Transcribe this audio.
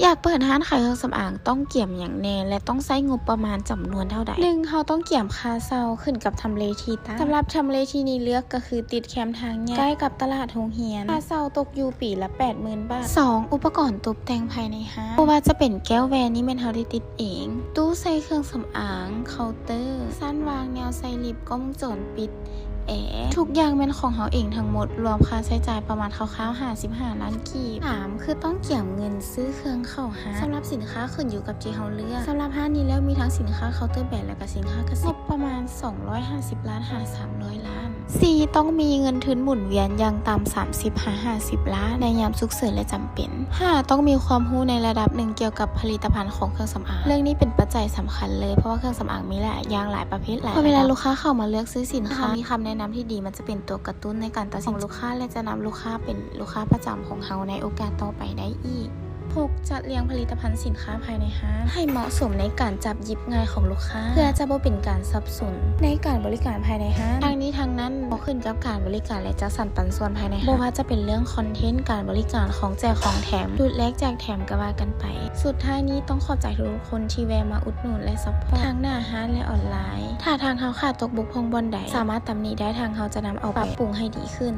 ຢາກເປີດຮ້ານຂາຍເຄື່ອງສຳອາງ ຕ້ອງກຽມຫຍັງແດ່ ແລະ ຕ້ອງໃຊ້ງົບປະມານຈຳນວນເທົ່າໃດ? ໜຶ່ງ ເຮົາຕ້ອງກຽມຄ່າເຊົ່າ ຂຶ້ນກັບທຳເລທີ່ຕັ້ງ. ສຳລັບທຳເລທີ່ນິເລືອກກໍຄືຕິດແຄມທາງໃຫຍ່ ໃກ້ກັບຕະຫຼາດໂຮງຮຽນ. ຄ່າເຊົ່າຕົກຢູ່ປີລະແປດໝື່ນບາດ. ສອງ ອຸປະກອນຕົບແຕ່ງພາຍໃນຮ້ານ. ບໍ່ວ່າຈະເປັນແກ້ວແວ່ນີ້ແມ່ນເຮົາໄດ້ຕິດເອງ, ຕູ້ໃສ່ເຄື່ອງສຳອາງ, ເຄົາເຕີ, ຊັ້ນວາງແນວໃສ່ລິບ, ກ້ອງວົງຈອນປິດ, ແອ, ທຸກຢ່າງແມ່ນຂອງເຮົາເອງທັງໝົດ, ລວມຄ່າໃຊ້ຈ່າຍປະມານຄ່າວໆ ຫ້າສິບຫ້າລ້ານກີບ. ສາມ ຄືຕ້ອງກຽມເງິນຊື້ເຄື່ອງເຂົ້າຮ້ານ. ສຳລັບສິນຄ້າຂຶ້ນຢູ່ກັບທີ່ເຮົາເລືອກ. ສຳລັບຮ້ານນີ້ແລ້ວມີທັງສິນຄ້າເຄົາເຕີແບຣນ ແລະ ກະສິນຄ້າກະສິກຳ ງົບປະມານສອງຮ້ອຍຫ້າສິບລ້ານຫາສາມຮ້ອຍລ້ານ. ສີ່ ຕ້ອງມີເງິນທຶນໝູນວຽນຢ່າງຕ່ຳສາມສິບຫາຫ້າສິບລ້ານ ໃນຍາມສຸກເສີນ ແລະ ຈຳເປັນ. ຫ້າ ຕ້ອງມີຄວາມຮູ້ໃນລະດັບໜຶ່ງກ່ຽວກັບຜະລິດຕະພັນຂອງເຄື່ອງສຳອາງ. ເລື່ອງນີ້ເປັນປັດໄຈສຳຄັນເລີຍ ເພາະວ່າເຄື່ອງສຳອາງມີຫຼາຍຢ່າງ, ຫຼາຍປະເພດ, ຫຼາຍລະດັບ. ເວລາລູກຄ້າເຂົ້າມາເລືອກຊື້ສິນຄ້າ, ຖ້າເຮົາມີຄຳແນະນຳທີ່ດີ, ມັນຈະເປັນຕົວກະຕຸ້ນໃນການຕັດສິນໃຈຂອງລູກຄ້າ ແລະ ຈະນຳລູກຄ້າເປັນລູກຄ້າປະຈຳຂອງເຮົາໃນໂອກາດຕໍ່ໄປໄດ້ອີກ. ຫົກ ຈັດລຽງຜະລິດຕະພັນສິນຄ້າພາຍໃນຮ້ານໃຫ້ເໝາະສົມໃນການຈັບຫຍິບງ່າຍຂອງລູກຄ້າ ເພື່ອຈະບໍ່ເປັນການສັບສົນໃນການບໍລິການພາຍໃນຮ້ານ. ທັງນີ້ທັງນັ້ນ ກໍຂຶ້ນກັບການບໍລິການ ແລະ ຈັດສັນປັນສ່ວນພາຍໃນຮ້ານ, ບໍ່ວ່າຈະເປັນເລື່ອງຄອນເທັນ, ການບໍລິການ, ຂອງແຈກຂອງແຖມ, ຊຸດແລກແຈກແຖມ, ກໍວ່າກັນໄປ. ສຸດທ້າຍນີ້ ຕ້ອງຂອບໃຈທຸກໆຄົນທີ່ແວ່ມາອຸດໜູນ ແລະ ຊັບພອດ ທັງໜ້າຮ້ານ ແລະ ອອນລາຍ. ຖ້າທາງເຮົາຂາດຕົກບົກຜ່ອງບ່ອນໃດ, ສາມາດຕຳໜິໄດ້, ທາງເຮົາຈະນຳເອົາໄປປັບປຸງໃຫ້ດີຂຶ້ນ.